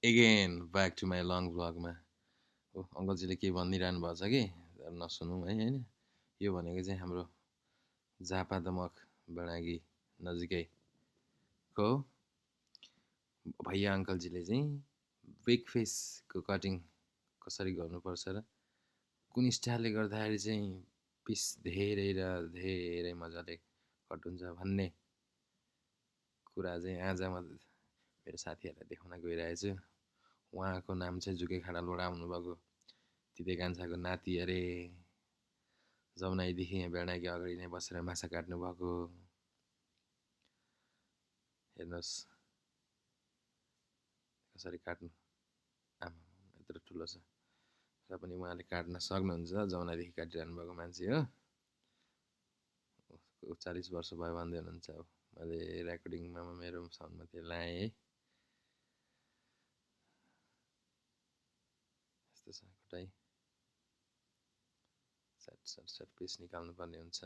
Again back to my long vlogमा हो अङ्कलजीले के भनिरहनु भएको छ कि नसुनौँ है होइन यो भनेको चाहिँ हाम्रो झापा दमक बडागी नजिकैको भैया अङ्कलजीले चाहिँ बिग फेसको कटिङ कसरी गर्नुपर्छ र कुन स्टाइलले गर्दाखेरि चाहिँ पिस धेरै र धेरै मजाले कट हुन्छ भन्ने कुरा चाहिँ आज म मेरो साथीहरूलाई देखाउन गइरहेछु। उहाँको नाम चाहिँ जुके खाडलबाट आउनुभएको तिते कान्छाको नाति अरे जमुनाइदेखि यहाँ बेडाकी अगाडि नै बसेर माछा काट्नु भएको हेर्नुहोस् कसरी काट्नु आमा यत्रो ठुलो छ र पनि उहाँले काट्न सक्नुहुन्छ जमुनादेखि काटिरहनु भएको मान्छे हो 40 वर्ष भयो भन्दै हुनुहुन्छ अब मैले रेकर्डिङमा मेरो साउन्डमा त्यो लाएँ है यस्तो छ कटाइ सट पिस निकाल्नु पर्ने हुन्छ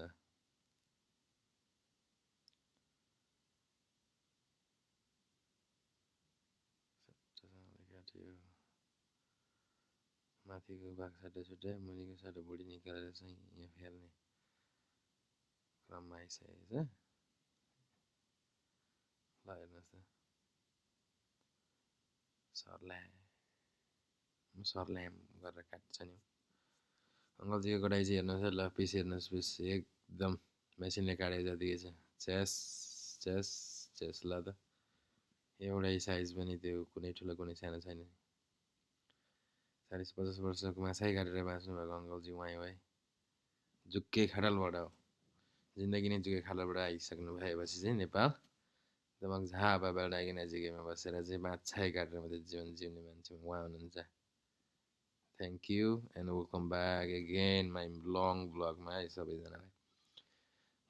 काट्यो माथिको भाग छुट्टै मुनिको साटो भुडी निकालेर चाहिँ यहाँ फेर्ने क्रममा आइसकेको छ ल हेर्नुहोस् त सर्ल्याम गरेर काट्छ नि अङ्कलजीको कटाइ चाहिँ हेर्नुहोस् है ल पिस हेर्नुहोस् पिस एकदम मेसिनले काटेको जतिकै छ च्यास च्यास च्यास ल त एउटै साइज पनि त्यो कुनै ठुलो कुनै सानो छैन 40-50 वर्षको माछै काटेर बाँच्नुभएको अङ्कलजी उहाँ है जुके खाडलबाट हो जिन्दगी नै जुके खाडलबाट आइसक्नु भएपछि चाहिँ नेपाल दमक झापा बेलडाकी नजिकैमा बसेर चाहिँ माछै काटेर मात्रै जीवन जिउने मान्छे उहाँ हुनुहुन्छ thank you and welcome back again my long ब्लगमा है सबैजनालाई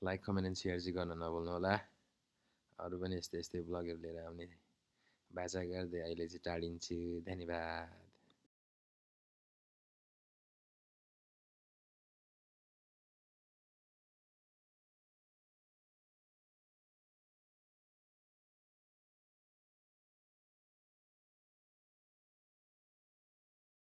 लाइक कमेन्ट एन्ड सेयर चाहिँ गर्न नभुल्नु होला अरू पनि यस्तै यस्तै ब्लगहरू लिएर आउने बाचा गर्दै अहिले चाहिँ टाढिन्छु धन्यवाद।